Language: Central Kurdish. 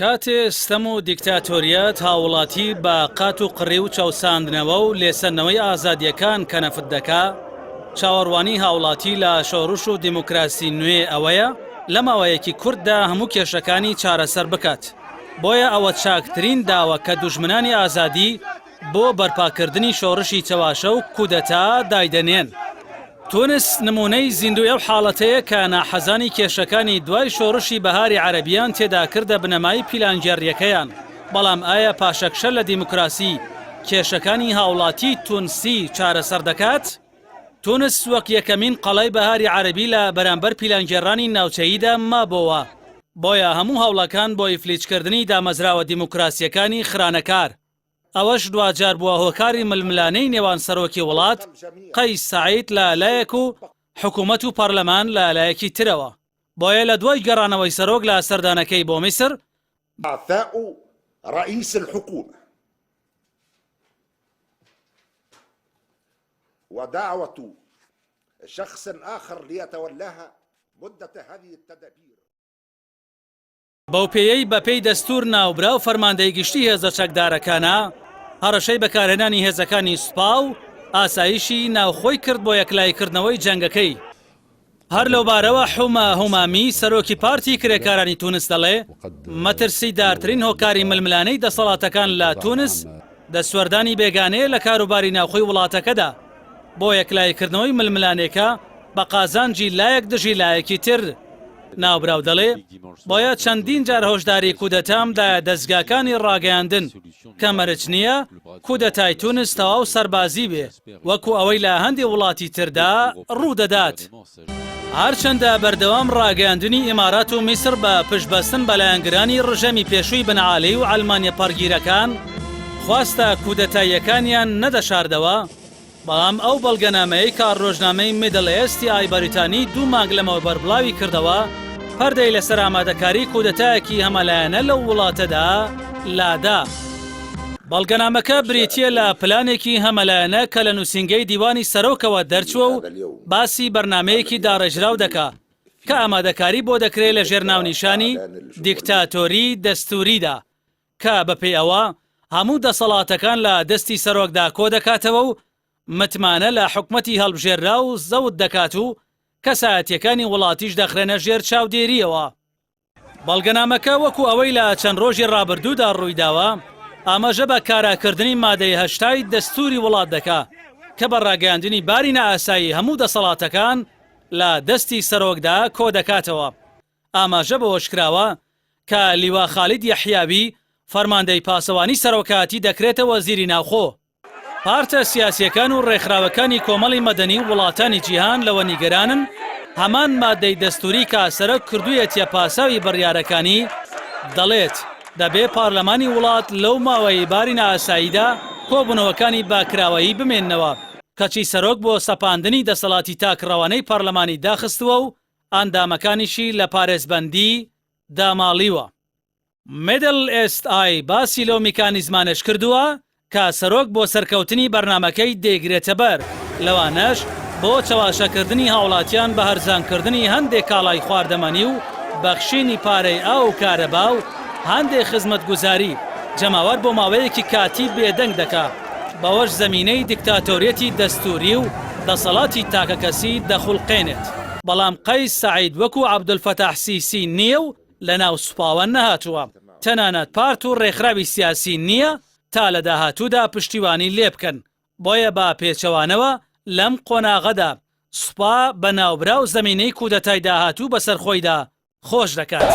کاتێ ستەم و دیکتاتۆریەت هاووڵاتی بە قات و قڕی و چەوساندنەوە و لێسەندنەوەی ئازادییەکان کەنەفت دەکا، چاوەڕوانی هاوڵاتی لە شۆڕش و دیموکراسی نوێ ئەوەیە لە ماوەیەکی کورتدا هەموو کێشەکانی چارەسەر بکات. بۆیە ئەوە چاکترین داوە کە دوژمنانی ئازادی بۆ بەرپاکردنی شۆڕشی چەواشە و کودەتا دایدەنێن. تونس نموونەی زیندووی ئەو حاڵەتەیە کە ناحەزانی کێشەکانی دوای شۆڕشی بەهاری عەرەبیان تێدا کردە بنەمای پیلانگێڕییەکەیان، بەڵام ئایا پاشەکشە لە دیموکراسی کێشەکانی هاوڵاتی تونسی چارەسەر دەکات؟ تونس وەک یەکەمین قەڵای بەهاری عەرەبی لە بەرامبەر پیلانگێڕانی ناوچەییدا مابۆوە، بۆیە هەموو هەوڵەکان بۆ ئیفلیجکردنی دامەزراوە دیموکراسییەکانی خرانە کار. ئەوەش دواجار بووە هۆکاری ململانێی نێوان سەرۆکی وڵات قەیس سەعید لە لایەک و حکومەت و پەرلەمان لە لایەکی ترەوە. بۆیە لە دوای گەڕانەوەی سەرۆک لە سەردانەکەی بۆ میسر، اعفاء رئیس الحکومە ودعوة شخص آخر ليتولاها مدة هذه التدابير. بەوپێیەی بەپێی دەستوور ناوبراو فەرماندەی گشتی هێزە چەکدارەکانە، هەڕەشەی بەکارهێنانی هێزەکانی سوپا و ئاسایشی ناوخۆی کرد بۆ یەکلاییکردنەوەی جەنگەکەی. هەر لەوبارەوە حومە هومامی، سەرۆکی پارتی کرێکارانی تونس دەڵێ، مەترسیدارترین هۆکاری ململانێی دەسەڵاتەکان لە تونس، دەستوەردانی بێگانەیە لە کاروباری ناوخۆی وڵاتەکەدا بۆ یەکلاییکردنەوەی ململانێکە بە قازانجی لایەک دژی لایەکی تر. ناوبراو دەڵێ، بۆیە چەندین جار هۆشداری کودەتام دایە دەزگاکانی ڕاگەیاندن کە مەرج نییە کودەتای تونس تەواو سەربازی بێ وەکو ئەوەی لە هەندێ وڵاتی تردا ڕوودەدات. هەرچەندە بەردەوام ڕاگەیاندنی ئیمارات و میسر بە پشتبەستن بە لایەنگرانی ڕژێمی پێشووی بن عالی و عەلمانیە پەڕگیرەکان خواستە کودەتاییەکانیان نەدەشاردەوە، بەڵام ئەو بەڵگەنامەیەی کە ڕۆژنامەی میدڵ ئێستی ئای بەریتانی دوو مانگ لەمەوبەر بڵاوی کردەوە، پەردەی لەسەر ئامادەکاری کودەتایەکی هەمەلایەنە لەو وڵاتەدا لادا. بەڵگەنامەکە بریتییە لە پلانێکی هەمەلایەنە کە لە نووسینگەی دیوانی سەرۆکەوە دەرچووە و باسی بەرنامەیەکی داڕێژراو دەکا کە ئامادەکاری بۆ دەکرێ لەژێر ناونیشانی دیکتاتۆری دەستووریدا کە بەپێی ئەوە هەموو دەسەڵاتەکان لە دەستی سەرۆکدا کۆدەکاتەوە و متمانە لە حکومەتی هەڵبژێرراو زەوت دەکات و کەسایەتییەکانی وڵاتیش دەخرێنە ژێر چاودێرییەوە. بەڵگەنامەکە وەکو ئەوەی لە چەند ڕۆژی ڕابردوودا ڕوویداوە، ئاماژە بە کاراکردنی مادەی هەشتای دەستووری وڵات دەکا کە بە ڕاگەیاندنی باری نائاسایی هەموو دەسەڵاتەکان لە دەستی سەرۆکدا کۆدەکاتەوە. ئاماژە بەوەشکراوە کە لیوا خالید یەحیاوی، فەرماندەی پاسەوانی سەرۆکایەتی دەکرێتە وەزیری ناوخۆ. پارتە سیاسییەکان و ڕێکخراوەکانی کۆمەڵی مەدەنی و وڵاتانی جیهان لەوە نیگەرانن هەمان مادەی دەستووری کە سەرۆک کردوویەتیە پاساوی بڕیارەکانی، دەڵێت، دەبێ پارلەمانی وڵات لەو ماوەیەی باری نائاساییدا کۆبوونەوەکانی بە کراوەیی بمێننەوە، کەچی سەرۆک بۆ سەپاندنی دەسەڵاتی تاکڕەوانەی پارلەمانی داخستووە و ئەندامەکانیشی لە پارێزبەندی داماڵیوە. میدل ئێست ئای باسی لەو میکانیزمانەش کردووە کە سەرۆک بۆ سەرکەوتنی بەرنامەکەی دەیگرێتەبەر، لەوانەش بۆ چەواشەکردنی هاوڵاتیان بە هەرزانکردنی هەندێک کاڵای خواردەمەنی و بەخشینی پارەی ئاو و کارەبا و هەندێ خزمەتگوزاری، جەماوەر بۆ ماوەیەکی کاتی بێدەنگ دەکا، بەوەش زەمینەی دیکتاتۆریەتی دەستووری و دەسەڵاتی تاکەکەسی دەخوڵقێنێت. بەڵام قەیس سەعید وەکو عەبدولفەتاح سیسی نییە و لەناو سوپاوە نەهاتووە، تەنانەت پارت و ڕێکخراوی سیاسی نییە تا لە داهاتوودا پشتیوانی لێبکەن، بۆیە بە پێچەوانەوە لەم قۆناغەدا سوپا بە ناوبراو زەمینەی کودەتای داهاتوو بەسەر خۆیدا خۆش دەکات.